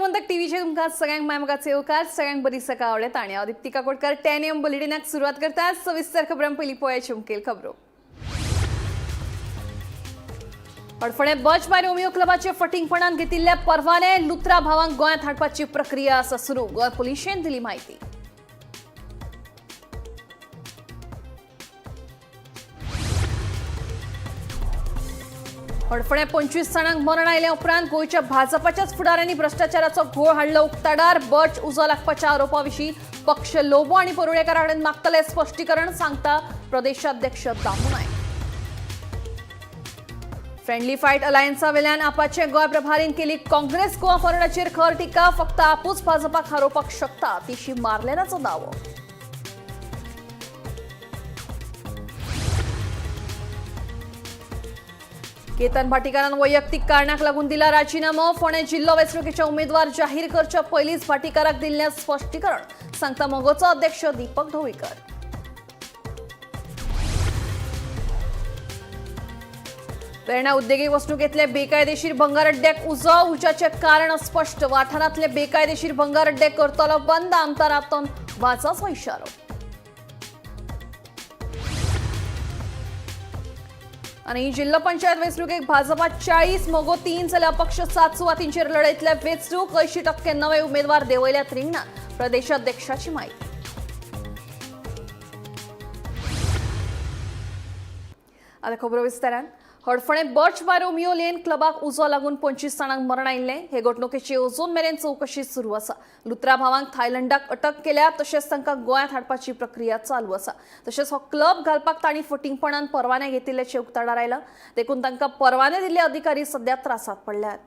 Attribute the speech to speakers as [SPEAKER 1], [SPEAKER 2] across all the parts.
[SPEAKER 1] गोमंतक टीव्हीचेर तुमकां सगळ्यांक माय मोगाचो येवकार. सगळ्यांक बरी सकाळ आवडत आणि हांव दीप्ती काकोडकर 10 AM बुलेटिनाक सुरवात करता. सविस्तर खबरां. पयलीं पळोवया मुखेल खबरो. हडफडें बर्च बाय रोमियो क्लबाचे फटींगपणान घेतिल्ले परवाने. लुत्रा भावांक गोंयांत हाडपाची प्रक्रिया आसा सुरू. गोंय पुलिशेन दिली म्हायती. हडफडें 25 जाणांक मरण आयल्या उपरांत गोंयच्या भाजपाच्याच फुडाऱ्यांनी भ्रश्टाचाराचो घोळ हाडलो उक्ताडार. बर्च उजो लागपाच्या आरोपा विशीं पक्ष लोबो आनी परुळेकारा कडेन मागतले स्पश्टीकरण, सांगता प्रदेशाध्यक्ष दामू नायक. फ्रेंडली फायट अलायन्सा वेल्यान आपाचे गोंय प्रभारीन केली काँग्रेस गोवा फॉरवर्डाचेर खर टिका. फक्त आपूच भाजपाक हारोवपाक शकता, तिशी मारलेनाचो दावो. केतन भाटीकारान वैयक्तीक कारणाक लागून दिला राजीनामो. फोंडें जिल्लो वेंचणुकेचे उमेदवार जाहीर करच्या पयलींच भाटीकाराक दिल्लें स्पश्टीकरण, सांगता मगोचो अध्यक्ष दीपक ढवळीकर. वेर्णा उद्देगीक वसणुकेंतले बेकायदेशीर भंगार अड्ड्याक उजो. उज्याचें कारण अस्पश्ट. वाठारांतले बेकायदेशीर भंगार अड्डे करतलो बंद, आमदार आंतोन वाजाचो इशारो. आणि जिल्हा पंचायत वेंचणुकेक भाजपा 40, मगो 3 जाल्यार अपक्ष 7 सुवातींचेर लढयतले वेंचणूक. 80% नवे उमेदवार देंवयल्यात रिंगणात, प्रदेशाध्यक्षाची माहिती. आता खबरो विस्तारान. हडफणें बर्च बाय रोमियो लेन क्लबाक उजो लागून 25 जाणांक मरण आयिल्लें. हे घडणुकेची अजून मेरेन चवकशी सुरू आसा. लुत्रा भावांक थायलंडाक अटक केल्या, तशेंच तांकां गोंयांत हाडपाची प्रक्रिया चालू आसा. तशेंच हो क्लब घालपाक तांणी फटींगपणान परवाने घेतिल्ल्याचें उक्ताडार आयलां. देखून तांकां परवाने दिल्ले अधिकारी सध्या त्रासांत पडल्यात.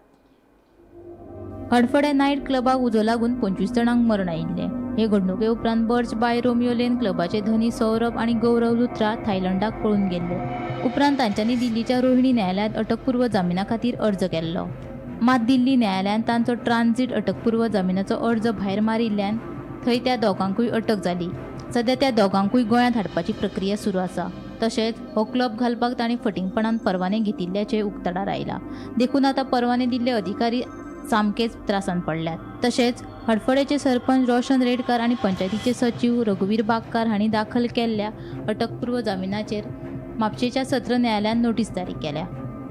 [SPEAKER 2] हडफडें नायट क्लबाक उजो लागून 25 जाणांक मरण आयिल्लें. हे घडणुके उपरांत बर्च बाय रोमियो लेन क्लबाचे धनी सौरभ आनी गौरव लुत्रा थायलंडाक पळून गेल्ले. उपरांत तांच्यांनी दिल्लीच्या रोहिणी न्यायालयांत अटकपूर्व जामिना खातीर अर्ज केल्लो. मात दिल्ली न्यायालयान तांचो ट्रान्झीट अटकपूर्व जामिनाचो अर्ज भायर मारिल्ल्यान थंय त्या दोगांकूय अटक जाली. सध्या त्या दोगांकूय गोंयांत हाडपाची प्रक्रिया सुरू आसा. तशेंच हो क्लब घालपाक तांणी फटींगपणान परवाने घेतिल्ल्याचें उक्ताडार आयलां. देखून आतां परवाने दिल्ले अधिकारी सामकेच त्रासांत पडल्यात. तशेंच हडफडेचे सरपंच रोशन रेडकर आनी पंचायतीचे सचीव रघुवीर बागकार हांणी दाखल केल्ल्या अटकपूर्व जामिनाचेर म्हापशेंच्या सत्र न्यायालयान नोटीस जारी केल्या.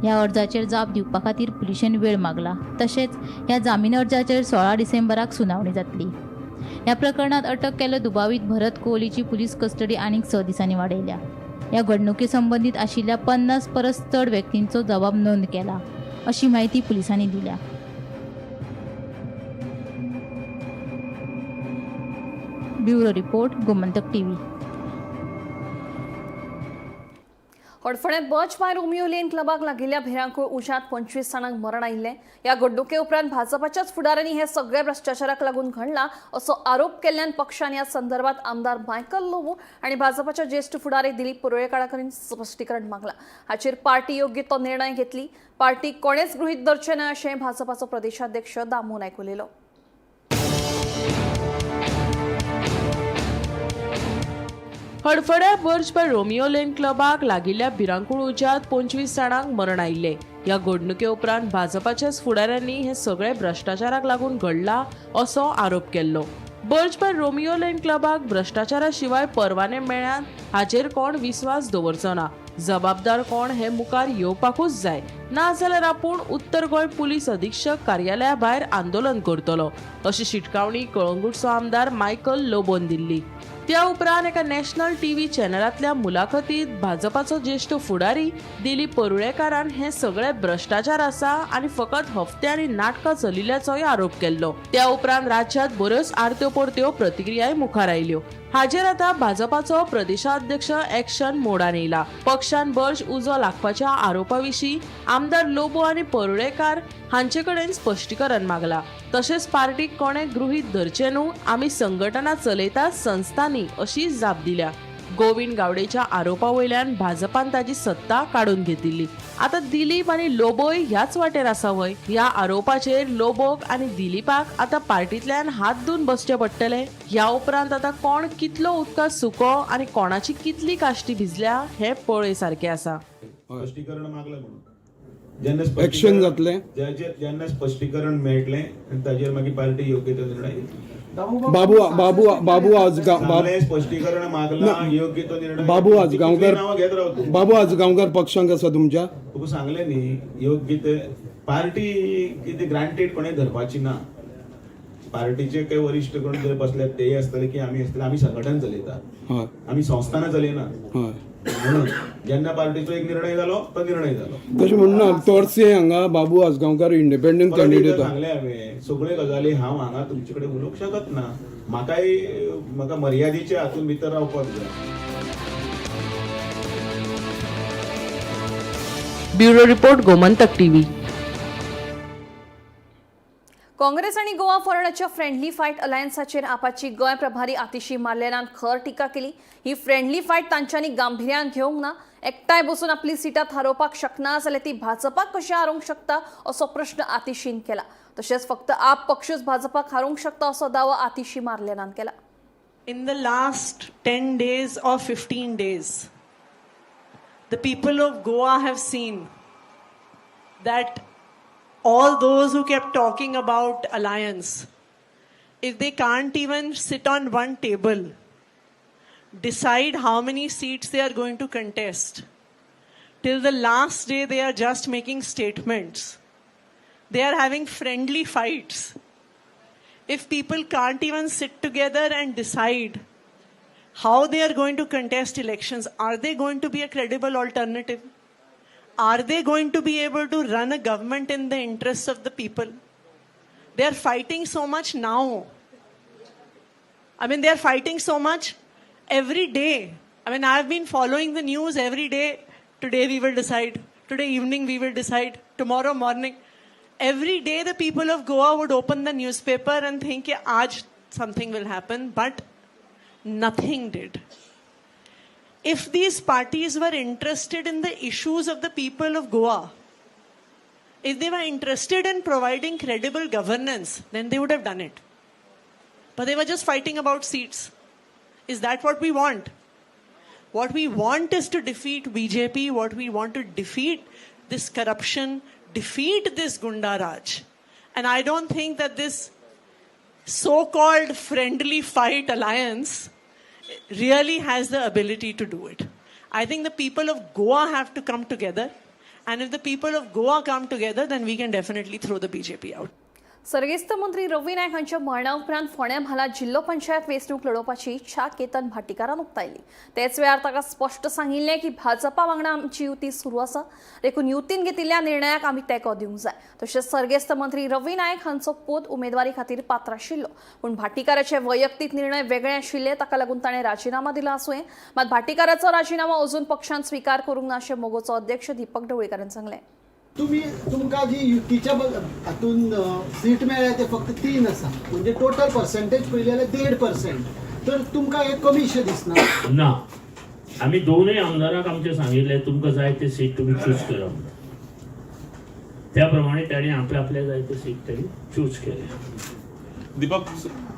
[SPEAKER 2] ह्या अर्जाचेर जाप दिवपा खातीर पुलिशेन वेळ मागला. तशेंच ह्या जामीन अर्जाचेर 16 डिसेंबराक सुनावणी जातली. ह्या प्रकरणात अटक केल्लो दुबावीत भरत कोहलीची पुलीस कस्टडी आनीक 6 दिसांनी वाडयल्या. ह्या घडणुके संबंदीत आशिल्ल्या 50 परस चड व्यक्तींचो जबाब नोंद केला, अशी माहिती पुलिसांनी दिल्या. Bureau report, Gomantak TV.
[SPEAKER 1] Hadfade Birch by Romeo Lane क्लबाक लागिल्ल्या भिरांकूळ उज्यांत 25 जाणांक मरण आयिल्लें. ह्या घडणुके उपरांत भाजपाच्याच फुडाऱ्यांनी हे सगळे भ्रश्टाचाराक लागून घडला असो आरोप केल्ल्यान पक्षान ह्या संदर्भात आमदार मायकल लोबो आनी भाजपाच्या ज्येश्ठ फुडारी दिलीप परुळेकारा कडेन स्पश्टीकरण मागलां. हाचेर पार्टी योग्य तो निर्णय घेतली. पार्टी कोणेच गृहीत धरचें न्हय अशें भाजपाचो प्रदेशाध्यक्ष दामू नायक उलयलो.
[SPEAKER 3] हडफड्या बर्च बाय रोमियो लेन क्लबाक लागिल्ल्या भिरांकूळ उज्यांत 25 जाणांक मरण आयिल्लें. ह्या घडणुके उपरांत भाजपाच्याच फुडाऱ्यांनी हें सगळें भ्रश्टाचाराक लागून घडलां असो आरोप केल्लो. बर्च बाय रोमियो लेन क्लबाक भ्रश्टाचारा शिवाय परवाने मेळ्ळ्यात हाचेर कोण विस्वास दवरचो ना. जबाबदार कोण हे मुखार येवपाकूच जाय, नाजाल्यार आपूण उत्तर गोंय पुलीस अधीक्षक कार्यालया भायर आंदोलन करतलो, अशी शिटकावणी कळंगूटचो आमदार मायकल लोबोन दिल्ली. त्या उपरांत एका नॅशनल टीव्ही चॅनलांतल्या मुलाखतीत भाजपाचो ज्येश्ठ फुडारी दिलीप परुळेकारान हे सगळे भ्रश्टाचार आसा आनी फकत हफ्ते आनी नाटकां चलिल्ल्याचोय आरोप केल्लो. त्या उपरांत राज्यांत बऱ्योच आरत्यो परत्यो प्रतिक्रियाय मुखार आयल्यो. हाजेर आतां भाजपाचो प्रदेशाध्यक्ष एक्शन मोडान येयला. पक्षान बर्च उजो लागपाच्या आरोपा विशीं आमदार लोबो आनी परुळेकार हांचे कडेन स्पश्टीकरण मागला. तशेंच पार्टीक कोणें गृहीत धरचें न्हू, आमी संघटना चलयतात संस्थांनी, अशी जाप दिल्या. गोविंद गावडेच्या आरोपा वयल्यान भाजपान ताजी सत्ता काडून घेतिल्ली. आतां दिलीप आनी लोबोय ह्याच वाटेर आसा व्हय? ह्या आरोपाचेर लोबोक आनी दिलीपाक आतां पार्टींतल्यान हात धुवन बसचें पडटलें. ह्या उपरांत आतां कोण कितलो उदकांत सुको आनी कोणाची कितली काश्टी भिजल्या हें पळय सारकें आसा.
[SPEAKER 4] स्पश्टीकरण मागलं म्हणून. जेन्ना
[SPEAKER 5] Action जातलें?
[SPEAKER 4] जेन्ना स्पश्टीकरण मेळटलें आनी ताजेर मागीर पार्टी योग्य तो निर्णय घेतली.
[SPEAKER 5] बाबू बाबू बाबू आजगांव
[SPEAKER 4] सांगलें, स्पश्टीकरण मागलां, योग्य तो निर्णय.
[SPEAKER 5] बाबू
[SPEAKER 4] कितलीं
[SPEAKER 5] आजगांवकर,
[SPEAKER 4] नांवां घेत राव तूं.
[SPEAKER 5] बाबू आजगांवकर पक्षांक आसा तुमच्या.
[SPEAKER 4] तुका सांगलें न्ही, योग्य ते पार्टी कितें ग्रांटेड कोणें धरपाची ना. पार्टीचे काही वरिश्ठ कोण जर बसल्यात तेय आसतले की आमी आसतले. आमी संघटन चलयतात, आमी संस्थानां चलयना. म्हणून जेन्ना पार्टीचो एक निर्णय जालो तो निर्णय जालो.
[SPEAKER 5] तशें म्हणना, तोरसे हांगा बाबू आजगांवकर इंडिपेंडंट
[SPEAKER 4] परत एकदां
[SPEAKER 5] कॅन्डिडेट.
[SPEAKER 4] सांगलें हांवें, सगळ्यो गजाली हांव हांगा तुमचे कडेन उलोवंक शकत ना. म्हाकाय म्हाका मर्यादेच्या हातून भितर रावपाक जाय.
[SPEAKER 3] Bureau report, Gomantak TV.
[SPEAKER 1] Congress आनी Goa फॉरवर्डाच्या friendly fight अलायन्साचेर Apache Goa प्रभारी आतिशी मार्लेनान खर टिका केली. ही फ्रेंडली फायट तांच्यांनी गांभिर्यान घेवंक ना. एकठांय बसून आपली सिटां थारोवपाक शकना जाल्यार ती भाजपाक कशी हारोवंक शकता असो प्रश्न आतिशीन केला. तशेंच फक्त आप पक्षूच भाजपाक हारोवंक शकता असो दावो आतिशी मार्लेनान केला.
[SPEAKER 6] In the last 10 days or 15 days, the people of Goa have seen that all those who kept talking about alliance, if they can't even sit on one table, decide how many seats they are going to contest, till the last day they are just making statements. They are having friendly fights. If people can't even sit together and decide how they are going to contest elections, are they going to be a credible alternative? Are they going to be able to run a government in the interests of the people? They are fighting so much now. I mean, they are fighting so much every day. I mean, I've been following the news every day. Today we will decide. Today evening we will decide. Tomorrow morning. Every day the people of Goa would open the newspaper and think, "Yeah, aaj something will happen," but nothing did. If these parties were interested in the issues of the people of Goa, if they were interested in providing credible governance, then they would have done it. But they were just fighting about seats. Is that what we want? What we want is to defeat BJP. What we want to defeat this corruption, defeat this Gunda Raj. And I don't think that this so-called friendly fight alliance really has the ability to do it. I think the people of Goa have to come together. And if the people of Goa come together, then we can definitely throw the BJP out.
[SPEAKER 1] सर्गेस्त मंत्री रवी नायक हांच्या मरणा उपरांत फोंड्या म्हालांत जिल्लो पंचायत वेंचणूक लढोवपाची इच्छा केतन भाटीकारान उक्तायली. तेच वेळार ताका स्पश्ट सांगिल्लें की भाजपा वांगडा आमची युती सुरू आसा, देखून युतीन घेतिल्ल्या निर्णयाक आमी तेंको दिवंक जाय. तशेंच सर्गेस्त मंत्री रवी नायक हांचो पोत उमेदवारी खातीर पात्र आशिल्लो, पूण भाटीकाराचे वैयक्तीक निर्णय वेगळे आशिल्ले, ताका लागून ताणें राजिनामा दिला आसुये. मात भाटीकाराचो राजिनामा अजून पक्षान स्विकार करूंक ना अशें मगोचो अध्यक्ष दीपक ढवळीकारान सांगलें.
[SPEAKER 7] तुम्ही तुमकां जी युतीच्या हातून सीट मेळ्ळ्या ते फक्त 3 आसा, म्हणजे टोटल पर्सेंटेज पळयली जाल्यार 1.5%, तर तुमकां हें कमीशें दिसना?
[SPEAKER 8] ना, आमी दोनूय आमदारांक आमचे सांगिल्लें, तुमकां जाय ते सीट तुमी चूज करा म्हणून. त्या प्रमाणे तांणी आपल्या आपल्या जाय ते सीट तांणी चूज केले.
[SPEAKER 9] दीपक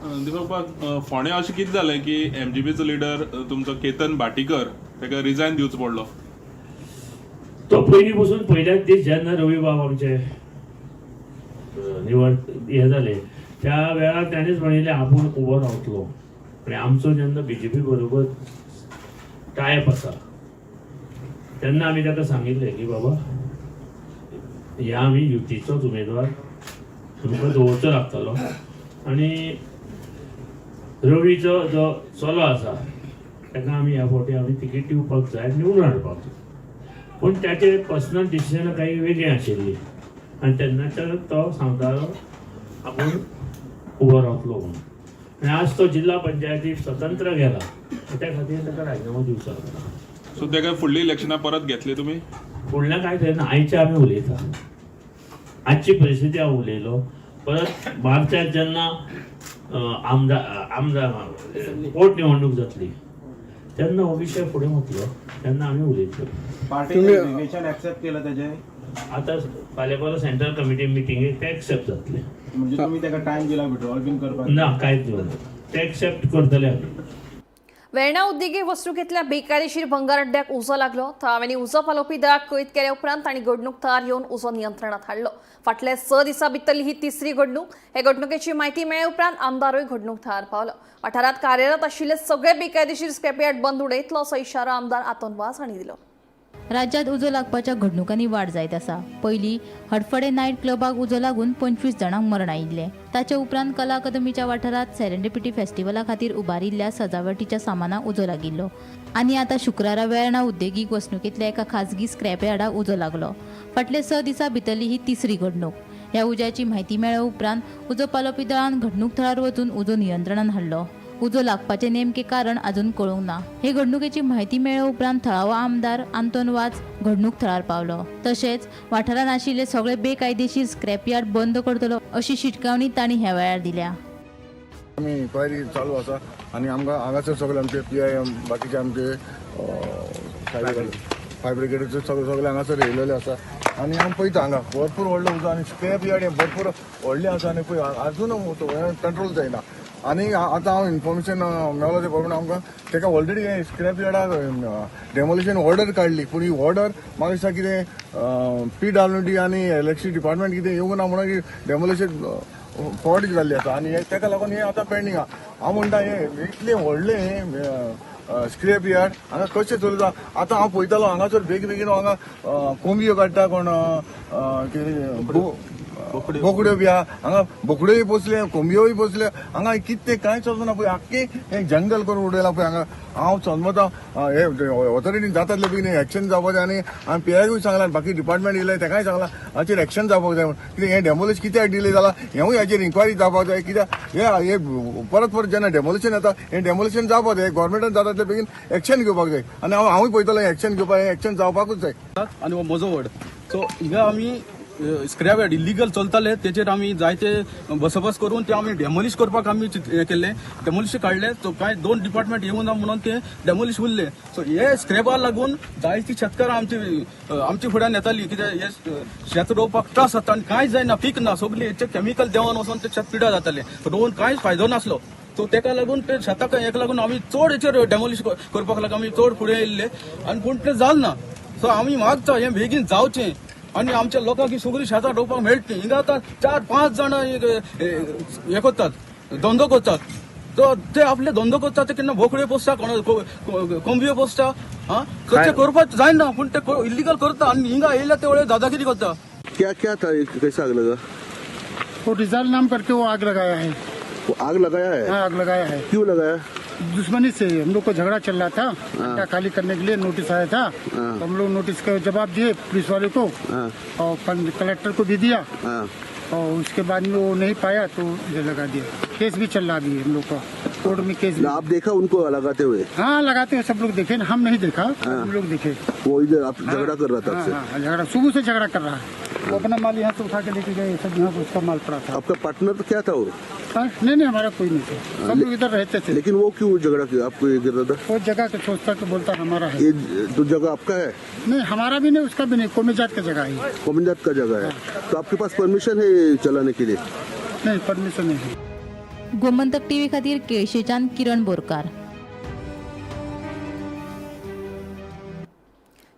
[SPEAKER 9] दीपक बाब, फोंड्या अशें कितें जालें की एमजीपीचो लिडर तुमचो केतन भाटीकर ताका रिजायन दिवचो पडलो?
[SPEAKER 8] तो पयलीं पसून पयल्याच दीस जेन्ना रवी बाब आमचे निवड हे जाले त्या वेळार ताणेच म्हणिल्लें आपूण उबो रावतलो. आनी आमचो जेन्ना बीजेपी बरोबर टायप आसा तेन्ना आमी ताका सांगिल्लें की बाबा ह्या आमी युतीचोच उमेदवार तुमकां दवरचो लागतलो आनी रवीचो जो चलो आसा ताका आमी ह्या फावटी आमी तिकेट दिवपाक जाय, निवडून हाडपाक जाय. पूण ताचे पर्सनल डिसिजन काही वेगळीं आशिल्लीं आनी तेन्नाच्यान तो सांगतालो आपूण उबो रावतलो म्हणून. आनी आज तो जिल्हा पंचायती स्वतंत्र गेला, त्या खातीर ताका राजिनामो दिवचो लागला.
[SPEAKER 9] सो ताका फुडली इलेक्शनां परत घेतली तुमी?
[SPEAKER 8] फुडल्या कांय जायना, आयचे आमी उलयता, आजची परिस्थिती हांव उलयलो. परत मार्चात जेन्ना आमदार आमदार पोटनिवडणूक जातली तेन्ना हो विशय फुडें वतलो, तेन्ना आमी उलयतले.
[SPEAKER 5] तुम्ही
[SPEAKER 10] एक्सेप्ट केलं त्याचे?
[SPEAKER 8] आता फाल्यां परत सेंट्रल कमिटी मिटिंगेक ते एक्सेप्ट जातले.
[SPEAKER 10] म्हणजे तुम्ही ताका टायम दिला विड्रॉल बीन करपाक?
[SPEAKER 8] ना, कांयच दिवना, ते एक्सेप्ट करतले आमी.
[SPEAKER 1] वेर्णा उद्देगीक वसणुकेंतल्या बेकायदेशीर भंगार अड्ड्याक उजो लागलो. थळाव्यांनी उजो पालोवपी दळाक कळीत केल्या उपरांत तांणी घडणूक थळार येवन उजो नियंत्रणात हाडलो. फाटल्या 6 दिसां भितरली ही तिसरी घडणूक. हे घडणुकेची म्हायती मेळ्ळे उपरांत आमदारूय घडणूक थळार पावलो. वाठारांत कार्यरत आशिल्ले सगळे बेकायदेशीर स्क्रॅपयार्ड बंद उडयतलो असो इशारो आमदार आंतोन वास हांणी दिलो.
[SPEAKER 2] राज्यांत उजो लागपाच्या घडणुकांनी वाड जायत आसा. पयलीं हडफडें नायट क्लबाक उजो लागून 25 जाणांक मरण आयिल्लें. ताचे उपरांत कला अकादमीच्या वाठारांत सेरेंडिपिटी फेस्टिवला खातीर उबारिल्ल्या सजावटीच्या सामानाक उजो लागिल्लो आनी आतां शुक्रारा वेर्णा उद्देगीक वसणुकेंतल्या एका खाजगी स्क्रॅप यार्डाक उजो लागलो. फाटल्या 6 दिसां भितरली ही तिसरी घडणूक. ह्या उज्याची म्हायती मेळ्ळे उपरांत उजो पालोवपी दळान घडणूक थळार वचून उजो नियंत्रणात हाडलो. उजो लागपाचें नेमकें कारण अजून कळूंक ना. हे घडणुकेची म्हायती मेळ्ळे उपरांत थळावो आमदार आंतोन वाज घडणूक थळार पावलो. तशेंच वाठारांत आशिल्ले सगळे बेकायदेशीर स्क्रॅपयार्ड बंद करतलो अशी शिटकावणी तांणी ह्या वेळार दिल्या.
[SPEAKER 10] आमी इन्क्वायरी चालू आसा आनी आमकां हांगासर सगळे आमचे पी I am बाकीचे आमचे फायर ब्रिगेडीचे सगळे सगळे हांगासर येयलेले आसा आनी आमी पळयता हांगा भरपूर व्हडलो उजो आनी स्क्रॅप यार्ड हें भरपूर व्हडलें आसा आनी पळय आजून कंट्रोल जायना. आनी आतां हांव इन्फॉर्मेशन मेवला ते प्रमाणे आमकां तेका ऑलरेडी हें स्क्रॅप यार्डाक डेमोलिशन ऑर्डर काडली, पूण ही ऑर्डर म्हाका दिसता कितें पी डब्ल्यू डी आनी इलेक्ट्रिसिटी डिपार्टमेंट कितें येवंक ना म्हणून डेमोलिशन फॉर्ड जाल्ली आसा आनी तेका लागून हें आतां पेंडींग आहा. हांव म्हणटा हें इतलें व्हडलें स्क्रॅप यार्ड हांगा कशें चलता. आतां हांव पळयतालो हांगासर बेगीन बेगीन हांगा कोंबयो काडटा कोण, कितें बोकड्यो बी आहा हांगा, बोकड्योय पोसले कोंबयोय पोसले हांगा, कितें कांय चलना पळय, आख्खें हें जंगल करून उडयलां पळय हांगा. हांव समजता हे ऑथॉरिटीन जाता तितले बेगीन एक्शन जावपाक जाय आनी हांवें पी आयकूय सांगलां, बाकी डिपार्टमेंट येयलें तेकाय सांगलां हाचेर एक्शन जावपाक जाय म्हणून. कितें हें डेमोलिश कित्याक डिले जालां हेंवूय हाचेर इन्क्वायरी जावपाक जाय. कित्याक हे परत परत जेन्ना डेमोलिशन येता हें डेमोलिशन जावपाक जाय, गव्हर्मेंटान जाता तितले बेगीन एक्शन घेवपाक जाय आनी हांवूय पळयतलो एक्शन घेवपाक, हें एक्शन जावपाकूच जाय.
[SPEAKER 11] आनी हो म्हजो वड सो हिंगा आमी स्क्रॅप यार्ड इलिगल चलताले तेचेर आमी जायते बसोबस करून ते आमी डेमोलिश करपाक आमी हें केल्लें, डेमोलिश काडलें. सो कांय 2 डिपार्टमेंट येवंक ना म्हणून ते डेमोलिश उरले. सो हे स्क्रॅपाक लागून जायती शेतकारां आमची फुड्यान येताली, कित्याक हे शेत रोवपाक त्रास जाता आनी कांय जायना, पीक ना, सगळें हेचे केमिकल देंवन वचोन ते शेत पिड्यार जातालें, रोवन कांयच फायदो नासलो. सो तेका लागून ते शेताक हेका लागून आमी चड हेचेर डेमोलिश करपाक लागून आमी चड फुडें येयल्ले आनी पूण तें जालें ना. सो आमी मागता हें बेगीन जावचें आनी आमच्या लोकांक ही सगळीं शेतां रोवपाक मेळटलीं. हिंगा आतां 4-5 जाणां हें करतात, धंदो करतात. तो ते आपले धंदो करतात, ते केन्ना बोकड्यो पोसता, कोण कोंबयो पोसता, आं ते करपाक जायना, पूण ते इलिगल करता आनी हिंगा येयल्या ते वेळार दादागिरी करता.
[SPEAKER 10] क्या क्या था, कैसा आग लगा?
[SPEAKER 12] वो रिजल्ट नाम करके वो आग लगाया है.
[SPEAKER 10] वो आग लगाया है?
[SPEAKER 12] हाँ, आग लगाया है.
[SPEAKER 10] क्यों लगाया?
[SPEAKER 12] दुश्मनी से हम लोग को झगड़ा चल रहा था. अड्डा खाली करने के लिए नोटिस आया था, तो हम लोग नोटिस का जवाब दिए पुलिस वाले को और कलेक्टर को भी दिया और उसके बाद में वो नहीं पाया तो ये लगा दिया. केस भी चल रहा अभी हम लोग का कोर्ट में केस भी।
[SPEAKER 10] आप देखा उनको लगाते हुए?
[SPEAKER 12] हाँ, लगाते हुए सब लोग देखे, हम नहीं देखा, हम लोग देखे.
[SPEAKER 10] वो इधर आप झगड़ा कर रहा था आपसे?
[SPEAKER 12] हाँ, झगड़ा सुबह से झगड़ा कर रहा है. वो अपना माल यहाँ से उठा के लेके गए, सब यहाँ उसका माल पड़ा था.
[SPEAKER 10] आपका पार्टनर तो क्या था वो?
[SPEAKER 12] हाँ, नहीं नहीं, हमारा कोई नहीं था, सब लोग इधर रहते थे.
[SPEAKER 10] लेकिन वो क्यों झगड़ा किया आपको ये कर रहा था?
[SPEAKER 12] वो जगह के सोचता तो बोलता हमारा है.
[SPEAKER 10] ये तो जगह आपका है?
[SPEAKER 12] नहीं, हमारा भी नहीं, उसका भी नहीं, कोमेजात का जगह है.
[SPEAKER 10] कोमिंजात का जगह है, तो आपके पास परमिशन है चलाने के लिए?
[SPEAKER 12] नहीं, परमिशन नहीं है.
[SPEAKER 2] गोमंतक टीव्ही खातीर केळशेच्यान किरण बोरकार.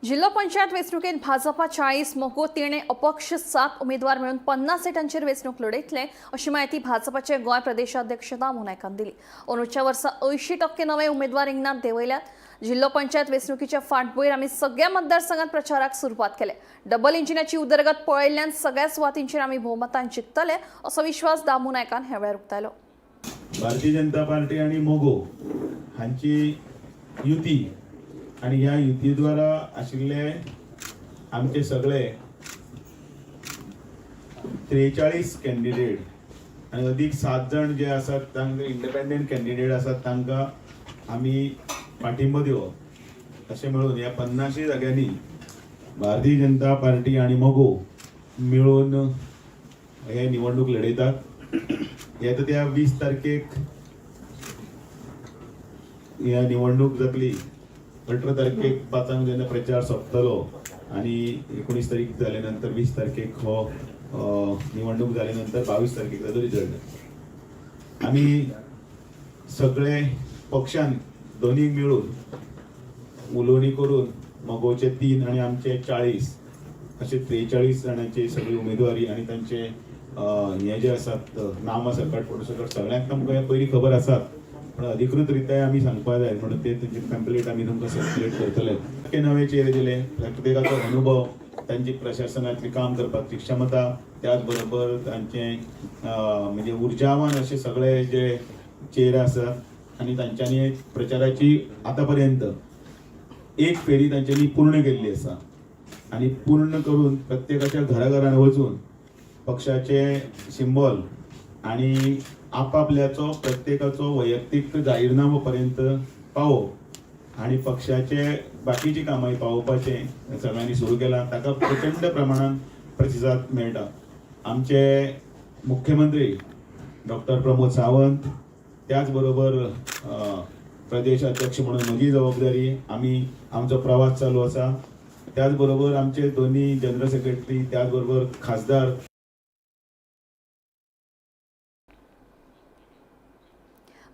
[SPEAKER 1] जिल्हो पंचायत वेंचणुकेंत भाजपा 40, मगो 3, अपक्ष 7 उमेदवार मेळून 50 सिटांचेर वेंचणूक लढयतले अशी म्हायती भाजपाचे गोंय प्रदेशाध्यक्ष दामू नायकान दिली. अंदूच्या वर्सा 80% नवे उमेदवार रिंगणांत देंवयल्यात. जिल्हो पंचायत वेंचणुकीच्या फाटभूंयेर आमी सगळ्या मतदारसंघात प्रचाराक सुरवात केल्या. डबल इंजिनाची उदरगत पळयल्ल्यान सगळ्या सुवातींचेर आमी भोवमतान जिखतले असो विश्वास दामू नायकान ह्या वेळार उक्तायलो.
[SPEAKER 4] भारतीय जनता पार्टी आणि मगो हांची युती आणि ह्या युती द्वारा आशिल्ले आमचे सगळे 43 कॅन्डिडेट आणि अदीक 7 जाण जे आसात तांकां इंडिपेंडंट कॅन्डिडेट आसात तांकां आमी पाठिंबो दिवप अशें मेळून ह्या 50 जाग्यांनी भारतीय जनता पार्टी आणि मगो मिळून हे निवडणूक लढयतात. येता त्या 20 तारखेक ह्या निवडणूक जातली. 18 तारखेक 5 जेन्ना प्रचार सोंपतलो आनी 19 तारीख जाले नंतर 20 तारखेक हो निवडणूक जाले नंतर 22 तारखेक ताजो रिजल्ट. आमी सगळे पक्षान दोनी मेळून उलोवणी करून मगोचे 3 आनी आमचे 40 अशे 43 जाणांची सगळी उमेदवारी आनी तांचे हे जे आसात नामा सकट फोटो सकट सगळ्यांक आमकां हे पयलीं खबर आसात, पण अधिकृत रित्या आमी सांगपा जाय म्हणून ते तुमचे पॅम्पलेट आमी तुमकां सर्क्युलेट करतले. ते नवे चेहरे दिले, प्रत्येकाचो अनुभव, तांची प्रशासनांतली काम करपाची क्षमता, त्याच बरोबर तांचे म्हणजे उर्जावान असे सगळे जे चेहरे आसात आनी तांच्यांनी प्रचाराची आतां पर्यंत एक फेरी तांच्यांनी पूर्ण केल्ली आसा आनी पूर्ण करून प्रत्येकाच्या घराघरान वचून पक्षाचे सिंबॉल आनी आपापल्याचो प्रत्येकाचो वैयक्तीक जाहीरनामो पर्यंत पावो आनी पक्षाचे बाकीची कामां पावोवपाचें सगळ्यांनी सुरू केलां. ताका प्रचंड प्रमाणान प्रतिसाद मेळटा. आमचे मुख्यमंत्री डॉक्टर प्रमोद सावंत, त्याच बरोबर प्रदेश अध्यक्ष म्हणून म्हजी जबाबदारी, आमी आमचो प्रवास चालू आसा. त्याच बरोबर आमचे दोन्ही जनरल सेक्रेटरी, त्याच बरोबर खासदार.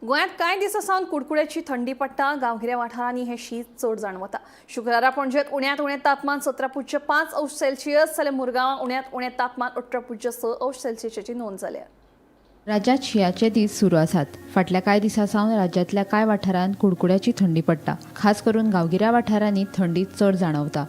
[SPEAKER 1] गोंयांत कांय दिसां सावन कुडकुड्याची थंडी पडटा. गांवगिऱ्या वाठारांनी हें शीत चड जाणवता. शुक्रारा पणजेंत उण्यांत उणें तापमान 17.5 अंश सेल्सियस जाल्यार मुरगांवां उण्यांत उणें तापमान 18.6 अंश सेल्सियसाची नोंद जाल्या.
[SPEAKER 2] राज्यात शिंयाचे दीस सुरू आसात. फाटल्या कांय दिसां सावन राज्यांतल्या कांय वाठारांत कुडकुड्याची थंडी पडटा. खास करून गांवगिऱ्या वाठारांनी थंडी चड जाणवता.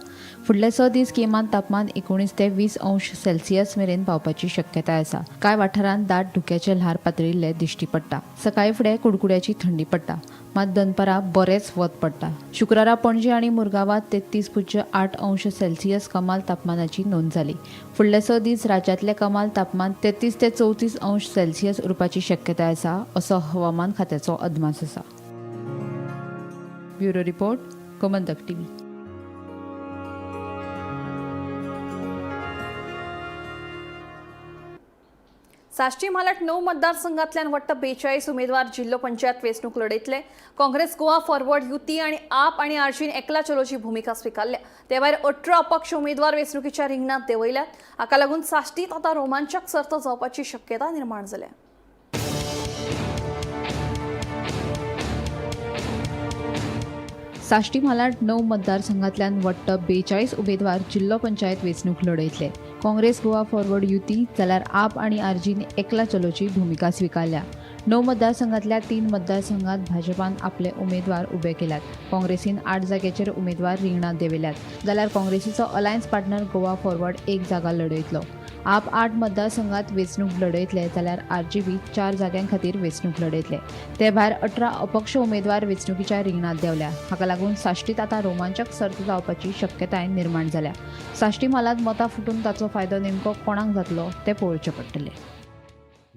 [SPEAKER 2] फुडले 6 दीस किमान तापमान 19 ते 20 अंश सेल्सियस मेरेन पावपाची शक्यताय आसा. कांय वाठारांत दाट धुक्याचे ल्हार पातळिल्ले दिश्टी पडटा. सकाळी फुडें कुडकुड्याची थंडी पडटा, मात दनपारां बरेंच वत पडटा. शुक्रारा पणजे आनी मुरगांवांत 33.8 अंश सेल्सियस कमाल तापमानाची नोंद जाली. फुडले 6 दीस राज्यांतले कमाल तापमान 33 ते 34 अंश सेल्सियस उरपाची शक्यताय आसा, असो हवामान खात्याचो अदमास आसा. Bureau report, Gomantak TV.
[SPEAKER 1] Sashti म्हालांत 9 मतदारसंघांतल्यान वट्ट 42 उमेदवार जिल्लो पंचायत वेंचणूक लढयतले. काँग्रेस, गोवा फॉरवर्ड, युती आनी आप आनी आरजीन एकला चलोची भुमिका स्विकारल्या. ते भायर 18 अपक्ष उमेदवार वेंचणुकीच्या रिंगणांत देंवयल्यात. हाका लागून साश्टीत आतां रोमांचक सर्त जावपाची शक्यता निर्माण जाल्या.
[SPEAKER 2] साश्टी म्हालांत 9 मतदारसंघांतल्यान वट्ट 42 उमेदवार जिल्लो पंचायत वेंचणूक लढयतले. काँग्रेस, गोवा फॉरवर्ड, युती जाल्यार आप आनी आरजीन एकला चलोची भुमिका स्विकारल्या. 9 मतदारसंघांतल्या 3 मतदारसंघात भाजपान आपले उमेदवार उबे केल्यात. काँग्रेसीन 8 जाग्याचेर उमेदवार रिंगणांत देंवयल्यात, जाल्यार काँग्रेसीचो अलायन्स पार्टनर गोवा फॉरवर्ड 1 जागा लढयतलो. आप 8 मतदारसंघात वेंचणूक लढयतले जाल्यार आरजीबी 4 जाग्यां खातीर वेंचणूक लढयतले. ते भायर 18 अपक्ष उमेदवार वेंचणुकीच्या रिंगणांत देंवल्या. हाका लागून साश्टीत आतां रोमांचक सर्त जावपाची शक्यताय निर्माण जाल्या. साश्टी म्हालांत मतां फुटून ताचो फायदो नेमको कोणाक जातलो तें पळोवचें पडटलें.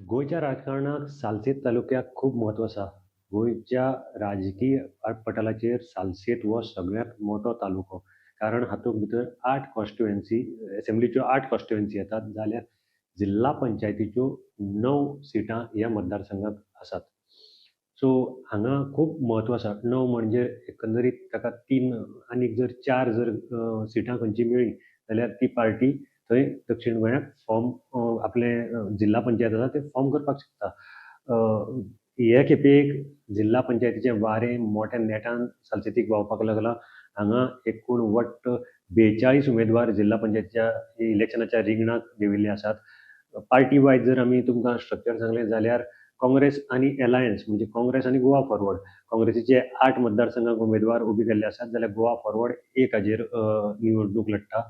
[SPEAKER 13] गोंयच्या राजकारणाक सालसेत तालुक्याक खूब म्हत्व आसा. गोंयच्या राजकीय पटलाचेर सालसेत हो सगळ्यांत मोठो तालुको, कारण हातूंत भितर 8 कॉन्स्टिट्युएन्सी, एसेंब्लीच्यो 8 कॉन्स्टिट्युएन्सी येतात, जाल्यार जिल्ला पंचायतीच्यो 9 सिटां ह्या मतदारसंघात आसात. सो हांगा खूब म्हत्व आसा. 9 म्हणजे एकंदरीत ताका 3 आनीक जर 4 जर सिटां खंयची मेळ्ळी जाल्यार ती पार्टी थंय दक्षिण गोंयांत फॉर्म आपले जिल्ला पंचायत आसा ते फॉर्म करपाक शकता. हे खेपेक जिल्ला पंचायतीचें वारें मोठ्या नेटान सालसेतीक व्हांवपाक लागलां. हांगा एकूण वट्ट 42 उमेदवार जिल्ला पंचायतीच्या इलेक्शनाच्या रिंगणाक देंविल्ले आसात. पार्टी वायज जर आमी तुमकां स्ट्रक्चर सांगलें जाल्यार काँग्रेस आनी एलायन्स म्हणजे काँग्रेस आनी गोवा फॉरवर्ड, काँग्रेसीचे 8 मतदारसंघाक उमेदवार उबे केल्ले आसात, जाल्यार गोवा फॉरवर्ड 1 हाजेर निवडणूक लढटा.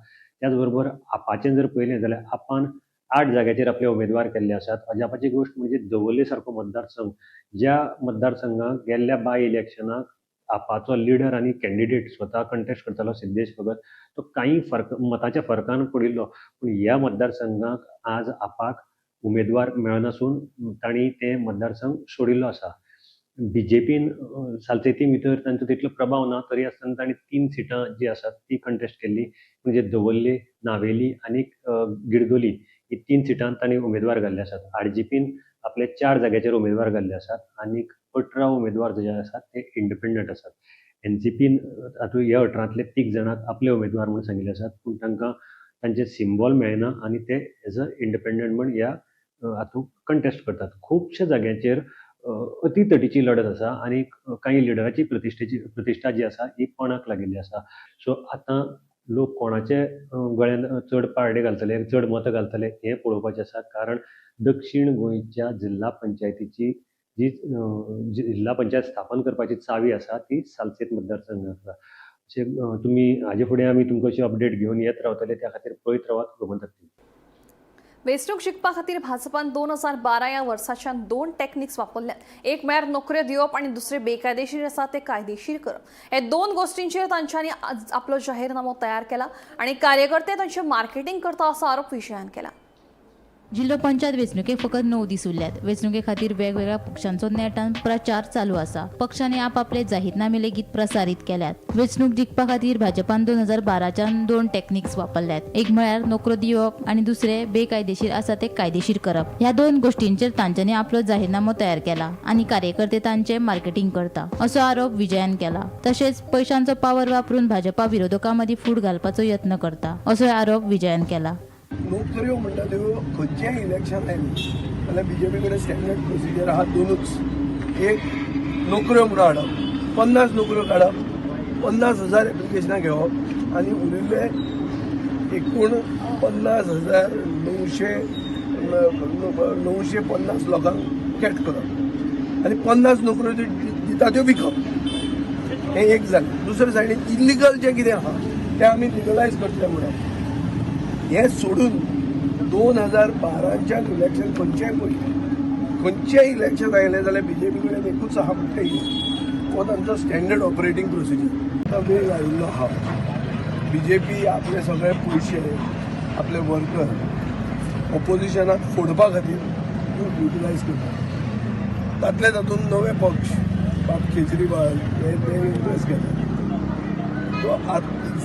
[SPEAKER 13] त्याच बरोबर आपाचें जर पळयलें जाल्यार आपान 8 जाग्याचेर आपले उमेदवार केल्ले आसात. अजापाची गोश्ट म्हणजे दवर्ले सारको मतदारसंघ, ज्या मतदारसंघाक गेल्ल्या बाय इलेक्शनाक आपाचो लिडर आनी कॅन्डिडेट स्वता कंटेस्ट करतालो सिद्धेश भगत, तो कांय फरक मताच्या फरकान पडिल्लो, पूण ह्या मतदारसंघाक आज आपाक उमेदवार मेळनासून तांणी ते मतदारसंघ सोडिल्लो आसा. बीजेपीन सालसेती भितर तांचो तितलो प्रभाव ना, तरी आसतना तांणी 3 सिटां जी आसात ती कंटेस्ट केल्ली, म्हणजे दवर्ले, नावेली आनी गिरदोली ही 3 सिटां तांणी उमेदवार घाल्ले आसात. आरजीपीन आपले 4 जाग्याचेर उमेदवार घाल्ले आसात आनी 18 उमेदवार जे आसात ते इंडिपेंडंट आसात. एनसीपीन हातूंत ह्या 18तले 3 जाणांक आपले उमेदवार म्हूण सांगिल्ले आसात, पूण तांकां तांचे सिंबॉल मेळना आनी ते एज अ इंडिपेंडंट म्हूण ह्या हातूंत कंटेस्ट करतात. खुबश्या जाग्यांचेर अतितटीची लढत आसा आनी कांय लिडराची प्रतिश्ठा जी आसा ही पणाक लागिल्ली आसा. सो आतां लोक कोणाचे गळ्यान चड पारडे घालतले, चड मतां घालतले हें पळोवपाचें आसा. कारण दक्षीण गोंयच्या जिल्हा पंचायतीची जी जिल्हा पंचायत स्थापन करपाची चावी आसा ती सालसेत मतदारसंघात आसा. अशें तुमी हाजे फुडें आमी तुमकां अशी अपडेट घेवन येत रावतले, त्या खातीर पळयत रावात गोमंतक टीव्ही.
[SPEAKER 1] वेंचणूक जिखपा खातीर भाजपान 2012 ह्या वर्साच्यान 2 टॅक्निक्स वापरल्यात. एक म्हळ्यार नोकऱ्यो दिवप आनी दुसरे बेकायदेशीर आसा ते कायदेशीर करप. हे 2 गोश्टींचेर तांच्यांनी आपलो जाहीरनामो तयार केला आनी कार्यकर्ते तांचें मार्केटिंग करता असो आरोप विजयान केला.
[SPEAKER 2] जिल्लो पंचायत वेंचणुकेक फकत 9 दीस उरल्यात. वेंचणुके खातीर वेगवेगळ्या पक्षांचो नेटान प्रचार चालू आसा. पक्षांनी आपापले जाहीरनामे लेगीत प्रसारीत केल्यात. वेंचणूक जिखपा खातीर भाजपान 2012च्यान 2 टॅक्निक्स वापरल्यात. एक म्हळ्यार नोकऱ्यो दिवप आनी दुसरे बेकायदेशीर आसा ते कायदेशीर करप. ह्या 2 गोश्टींचेर तांच्यांनी आपलो जाहीरनामो तयार केला आनी कार्यकर्ते तांचे मार्केटिंग करता असो आरोप विजयान केला. तशेंच पयशांचो पावर वापरून भाजपा विरोधकां मदीं फूट घालपाचो यत्न करता असो आरोप विजयान केला.
[SPEAKER 14] नोकऱ्यो म्हणटा त्यो खंयचेय इलेक्शन आयलें जाल्यार बीजेपी कडेन स्टँडर्ड प्रोसिजर आहा दोनूच. एक नोकऱ्यो म्हणून हाडप, 50 नोकऱ्यो काडप, 50,000 एप्लिकेशनां घेवप आनी उरिल्ले एकूण 50,950 लोकांक कॅट करप आनी 50 नोकऱ्यो दिता त्यो विकप. हें एक जालें. दुसरे सायडीन इलिगल जें कितें आहा तें आमी लिगलायज करतले म्हणप. हें सोडून 2012च्यान इलेक्शन खंयचेय पळय, खंयचेय इलेक्शन आयलें जाल्यार बीजेपी कडेन एकूच आहा म्हणटा हो तांचो स्टँडर्ड ऑपरेटींग प्रोसिजर. आतां वेळ आयिल्लो आहा, बीजेपी आपले सगळे पयशे आपले वर्कर ऑपोजिशनाक फोडपा खातीर युटिलायज करता. तातले तातूंत नवे पक्ष बाब केजरीवाल हे ते इंट्रस्ट घेतात. सो आतां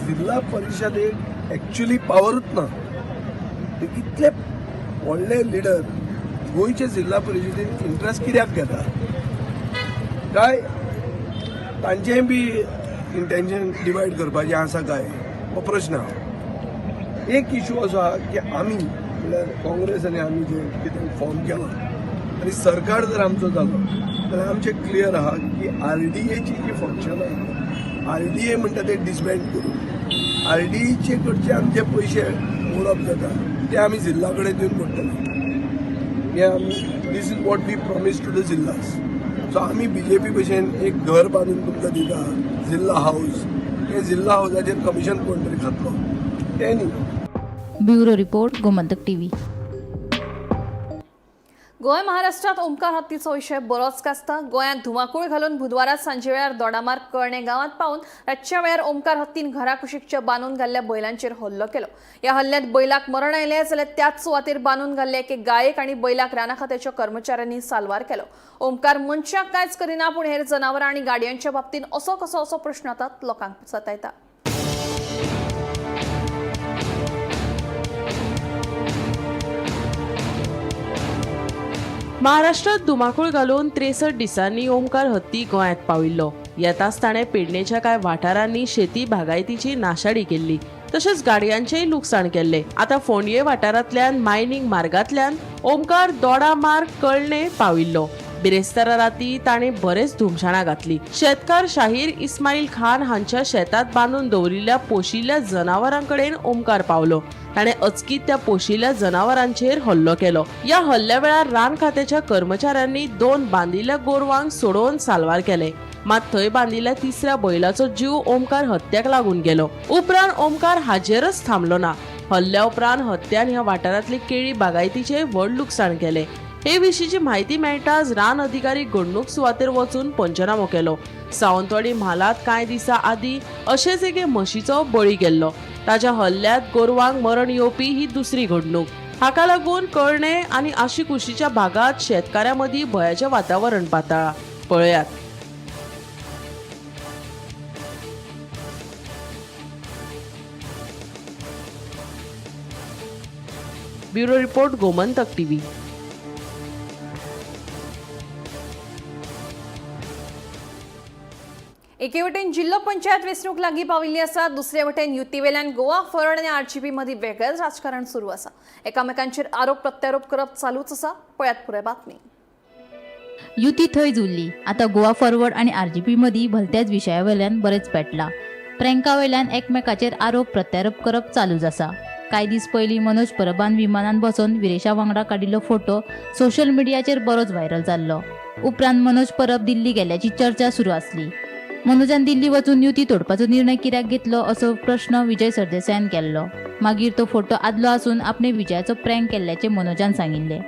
[SPEAKER 14] जिल्हा परिशदेक एक्चुअली पावरूच ना. इतले व्हडले लिडर गोंयचे जिल्हा परिशदेन इंट्रस्ट कित्याक घेता काय तांचेंय बी इंटेन्शन डिवायड करपाचें आसा काय हो प्रश्न आहा. एक इशू असो आहा की आमी म्हणल्यार काँग्रेस आनी आमी जे कितें फॉर्म केलां आनी सरकार जर आमचो जालो जाल्यार आमचें क्लियर आहा की आरडीएची जी फंक्शनां आहा, आरडीए म्हणटा ते डिसबँड करून आरडीएचे कडचे आमचे पयशे मोडप जाता ते आमी जिल्हा कडेन दिवन पडटले. हे आमी this is what we promise to the जिल्हास. सो आमी बीजेपी भशेन एक घर बांदून तुमकां दिता जिल्हा हावस, हे जिल्हा हावसाचेर कमिशन कोण तरी खातलो तें न्ही.
[SPEAKER 2] Bureau report, Gomantak TV.
[SPEAKER 1] Goa महाराष्ट्रात ओमकार हत्तीचो विशय बरोच गाजता. गोंयांत धुमाकूळ घालून बुधवारा सांजे वेळार दोडामार्ग कळणे गांवांत पावून रातच्या वेळार ओमकार हत्तीन घरा कुशीकच्या बांदून घाल्ल्या बैलांचेर हल्लो केलो. ह्या हल्ल्यांत बैलाक मरण आयलें जाल्यार त्याच सुवातेर बांदून घाल्ले एके गायेक आनी बैलाक राना खात्याच्या कर्मचाऱ्यांनी साल्वार केलो. ओमकार मनशाक कांयच करिना, पूण हेर जनावरां आनी गाडयांच्या बाबतींत असो कसो असो प्रश्न आतां लोकांक सतायता.
[SPEAKER 3] महाराष्ट्रात धुमाकूळ घालून 63 दिसांनी ओमकार हत्ती गोंयांत पाविल्लो. येताच ताणें पेडणेच्या कांय वाठारांनी शेती बागायतीची नाशाडी केल्ली, तशेंच गाडयांचेय लुकसाण केल्लें. आतां फोंडये वाठारांतल्यान मायनींग मार्गांतल्यान ओमकार दोडा मार्ग कळणे पाविल्लो. बिरेस्तारा राती ताणें बरेच धुमशाणां घातली. शेतकार शाहीर इस्माईल खान हांच्या शेतांत बांदून दवरिल्ल्या पोशिल्ल्या जनावरां कडेन ओमकार पावलो. ताणें अचकीत त्या पोशिल्ल्या जनावरांचेर हल्लो केलो. ह्या हल्ल्या वेळार रान खात्याच्या कर्मचाऱ्यांनी 2 बांदिल्ल्या गोरवांक सोडोवन साल्वार केले. मात थंय बांदिल्ल्या तिसऱ्या बैलाचो जीव ओमकार हत्त्याक लागून गेलो. उपरांत ओमकार हाजेरच थांबलो ना. हल्ल्या उपरांत हत्त्यान ह्या वाठारांतली केळी बागायतीचें व्हड लुकसाण केलें. हे विशींची म्हायती मेळटाच रान अधिकारी घडणूक सुवातेर वचून पंचनामो केलो. सावंतवाडी म्हालांत कांय दिसां आदीं अशेच एके म्हशीचो बळी गेल्लो. ताच्या हल्ल्यांत गोरवांक मरण येवपी ही दुसरी घडणूक. हाका लागून कळणे आनी आशिकुशीच्या भागांत शेतकाऱ्यां मदीं भंयाचें वातावरण पातळ्ळां. पळयात. Bureau report, Gomantak TV.
[SPEAKER 1] एके वटेन जिल्लो पंचायत वेंचणूक लागीं पाविल्ली आसा, दुसरे वटेन युतीवेल्यान गोवा फॉरवर्ड आनी आरजीपी मदीं वेगळेंच राजकारण सुरू आसा. एकामेकांचेर आरोप प्रत्यारोप करप चालूच आसा. पळयात पुराय बातमी.
[SPEAKER 2] युती थंयच उरली. आतां गोवा फॉरवर्ड आनी आरजीपी मदीं भलत्याच विशया वयल्यान बरेंच पेटलां. प्रँका वयल्यान एकमेकाचेर आरोप प्रत्यारोप करप चालूच आसा. कांय दीस पयलीं मनोज परबान विमानान बसून विरेशा वांगडा काडिल्लो फोटो सोशल मिडियाचेर बरोच व्हायरल जाल्लो. उपरांत मनोज परब दिल्ली गेल्ल्याची चर्चा सुरू आसली. मनोजान दिल्ली वचून युती तोडपाचो निर्णय कित्याक घेतलो असो प्रश्न विजय सरदेसायान केल्लो. मागीर तो फोटो आदलो आसून आपणे विजयाचो प्रँक केल्ल्याचें मनोजान सांगिल्लें.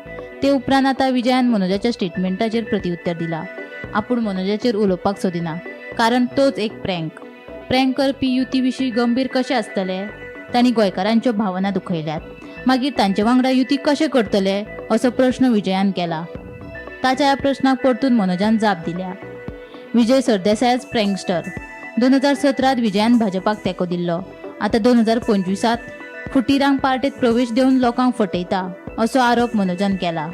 [SPEAKER 2] ते उपरांत आतां विजयान मनोजाच्या स्टेटमेंटाचेर प्रतिउत्तर दिलां. आपूण मनोजाचेर उलोवपाक सोदिना, कारण तोच एक प्रँक. प्रँक करपी युती विशीं गंभीर कशें आसतले? तांणी गोंयकारांच्यो भावना दुखयल्यात, मागीर तांचे वांगडा युती कशें करतले असो प्रश्न विजयान केला. ताच्या ह्या प्रश्नाक परतून मनोजान जाप दिल्या. विजय सरदेसायच प्रँकस्टर. 2017 विजयान भाजपाक तेंको दिल्लो. आतां 2025 फुटीरांक पार्टेत प्रवेश दिवन लोकांक फटयता असो आरोप मनोजान केला.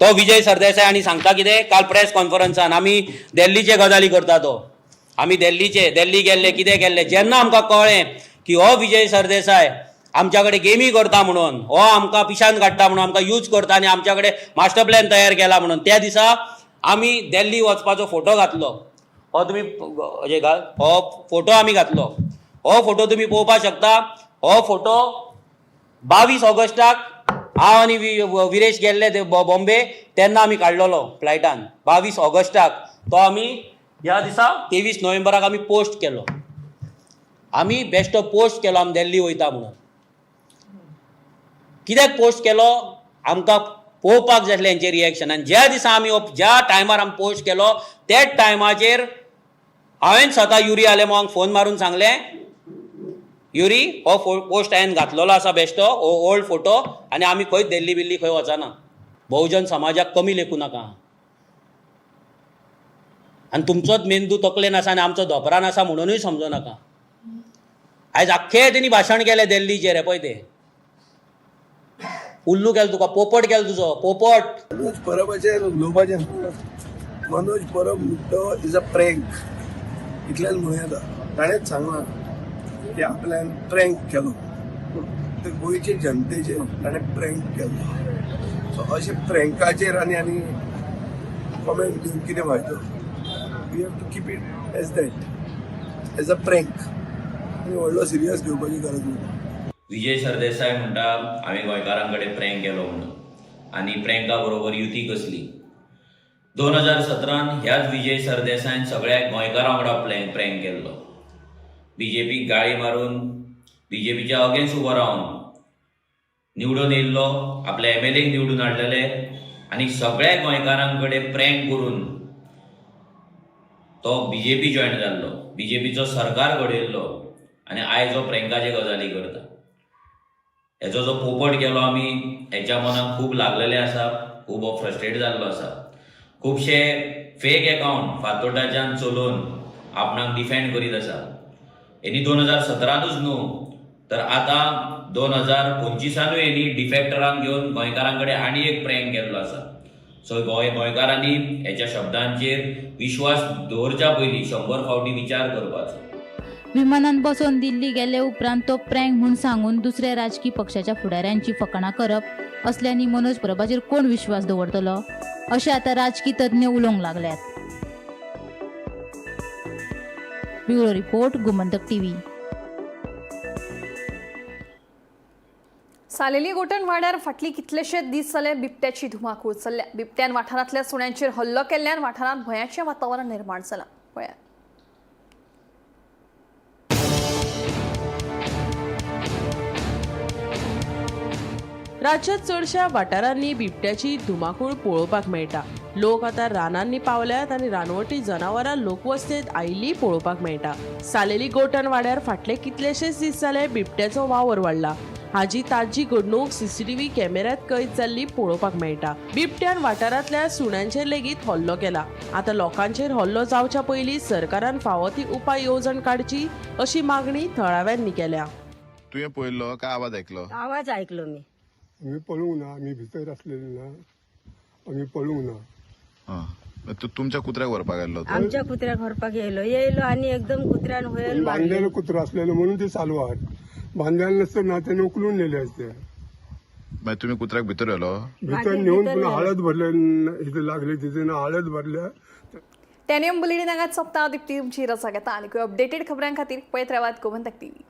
[SPEAKER 15] तो विजय सरदेसाय आनी सांगता कितें काल प्रेस कॉन्फरन्सान, आमी दिल्लीचे गजाली करता, तो आमी दिल्ली गेल्ले, कितें गेल्ले. जेन्ना आमकां कळ्ळें की हो विजय सरदेसाय आमच्या कडेन गेमी करता म्हणून, हो आमकां पिशान काडटा म्हणून, आमकां यूज करता आनी आमच्या कडेन मास्टर प्लॅन तयार केला म्हणून, त्या दिसा आमी दिल्ली वचपाचो फोटो घातलो. हो तुमी हे घाल, हो फोटो आमी घातलो. हो फोटो तुमी पळोवपाक शकता. हो फोटो 22 ऑगस्टाक हांव आनी विरेश गेल्ले बॉम्बे तेन्ना आमी काडलेलो फ्लायटान. 22 ऑगस्टाक तो आमी ह्या दिसा 23 नोव्हेंबराक आमी पोस्ट केलो. आमी बेश्टो पोस्ट केलो आमी दिल्ली वयता म्हणून. कित्याक पोस्ट केलो? आमकां पळोवपाक जाय आसलें हेंचें रिएक्शन. आनी ज्या दिसा आमी ज्या टायमार आमी पोस्ट केलो त्याच टायमाचेर हांवें स्वता युरी आलेमांवाक फोन मारून सांगलें, युरी हो पोस्ट हांवें घातलेलो आसा बेश्टो, हो ओल्ड फोटो, आनी आमी खंय दिल्ली बिल्ली खंय वचना. बहुजन समाजाक कमी लेखूं नाका. आनी तुमचोच मेंदू तकलेन आसा आनी आमचो धोपरान आसा म्हणूनय समजो नाका. आयज आख्खें तेणी भाशण केलें दिल्लीचेर. हें पळय तें उल्लू केलो तुका, पोपट केलो तुजो पोपट.
[SPEAKER 14] मनोज परबाचेर उलोवपाचें, मनोज परब म्हणटा is a prank, इतलेंच म्हणूं येता. ताणेंच सांगलां की आपल्यान प्रँक केलो, ते गोंयचे जनतेचेर ताणें प्रँक केलो. सो अशे प्रँकाचेर आनी आनी कॉमेंट दिवन कितें फायदो? We have to keep it as that, as a prank. आनी व्हडलो सिरियस घेवपाची गरज ना.
[SPEAKER 15] विजय सरदेसाय म्हणटा आमी गोंयकारां कडेन प्रँक केलो म्हणून, आनी प्रँका बरोबर युती कसली. 2017 ह्याच विजय सरदेसायन सगळ्या गोंयकारां वांगडा प्रँक केल्लो. बीजेपीक गाळी मारून, बीजेपीच्या अगेन्स्ट उबो रावन निवडून येयल्लो, आपल्या एमएलएक निवडून हाडलेले आनी सगळ्या गोंयकारां कडेन प्रँक करून तो बीजेपी जॉयन जाल्लो, बीजेपीचो सरकार घडयल्लो आनी आयज हो प्रँकाचे गजाली करता. हेजो जो पोपट केलो आमी, हेच्या मनाक खूब लागलेलें आसा, खूब हो फ्रस्ट्रेट जाल्लो आसा. खुबशे फेक एकावंट फातोड्डाच्यान चलोवन आपणाक डिफेंड करीत आसा. हेणी 2017तूच न्हू तर आतां 2025नूय हेणी डिफेक्टरांक घेवन गोंयकारां कडेन आनी एक प्रँक केल्लो आसा. सो गोंयकारांनी हेच्या शब्दांचेर विश्वास दवरच्या पयलीं 100 फावटी विचार करपाचो.
[SPEAKER 2] विमानान बसोवन दिल्ली गेले उपरांत तो प्रँक म्हूण सांगून दुसऱ्या राजकी पक्षाच्या फुडाऱ्यांची फकाणां करप असल्यांनी मनोज परबाचेर कोण विश्वास दवरतलो अशें आतां राजकी तज्ञ उलोवंक लागल्यात. Bureau report, Gomantak TV.
[SPEAKER 1] Saleli Gotan वाड्यार फाटली कितलेशे दीस जाले बिबट्याची धुमाकूळ चल्ल्या. बिबट्यान वाठारांतल्या सुण्यांचेर हल्लो केल्ल्यान वाठारांत भंयाचें वातावरण निर्माण जालां. पळयात.
[SPEAKER 3] राज्यात चडशा वाठारांनी बिबट्याची धुमाकूळ पळोवपाक मेळटा. लोक आतां रानांनी पावल्यात आनी रानवटी जनावरां लोकवस्तेंत आयिल्ली पळोवपाक मेळटा. सालेली गोटन वाड्यार फाटले कितलेशेच दीस जाले बिबट्याचो वावर वाडला. हाजी ताजी घडणूक सीसीटीव्ही कॅमेऱ्यात कैद जाल्ली पळोवपाक मेळटा. बिबट्यान वाठारांतल्या सुण्यांचेर लेगीत हल्लो केला. आतां लोकांचेर हल्लो जावच्या पयलीं सरकारान फावो ती उपाय येवजण काडची अशी मागणी थळाव्यांनी केल्या.
[SPEAKER 10] तुवें पळयल्लो काय आवाज आयकलो?
[SPEAKER 16] आवाज आयकलो मी.
[SPEAKER 5] आमी पळोवंक ना, आमी भितर आसलेले ना, आमी पळोवंक ना.
[SPEAKER 10] तुमच्या कुत्र्याक व्हरपाक आयल्लो?
[SPEAKER 16] आमच्या कुत्र्याक व्हरपाक येयलो येयलो आनी एकदम कुत्र्यान हुयेल
[SPEAKER 5] बांदलेलो कुत्रो आसलेलो म्हणून ते सालवार, बांदलेलो नासतना तेणे उखलून नेले आसते.
[SPEAKER 10] मागीर तुमी कुत्र्याक भितर व्हेलो?
[SPEAKER 5] भितर नेऊन पुन्हा हळद भरले, इथे लागले तिथे ना हळद भरल्या.
[SPEAKER 1] टेनियम बुलेटिन हांगाच सोंपता. दीप्ती तुमची रजा घेता. आनी अपडेटेड खबरां खातीर पळयत रावात गोमंतक टीव्ही.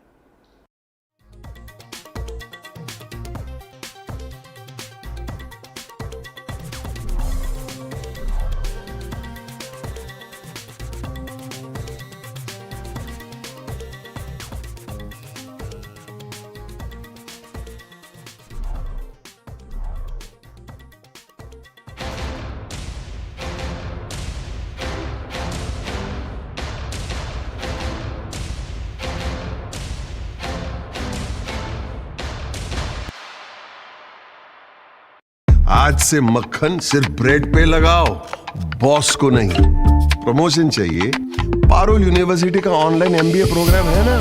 [SPEAKER 14] आज से मक्खन सिर्फ ब्रेड पे लगाओ, बॉस को नहीं. प्रमोशन चाहिए? पारुल यूनिवर्सिटी का ऑनलाइन एमबीए प्रोग्राम है ना.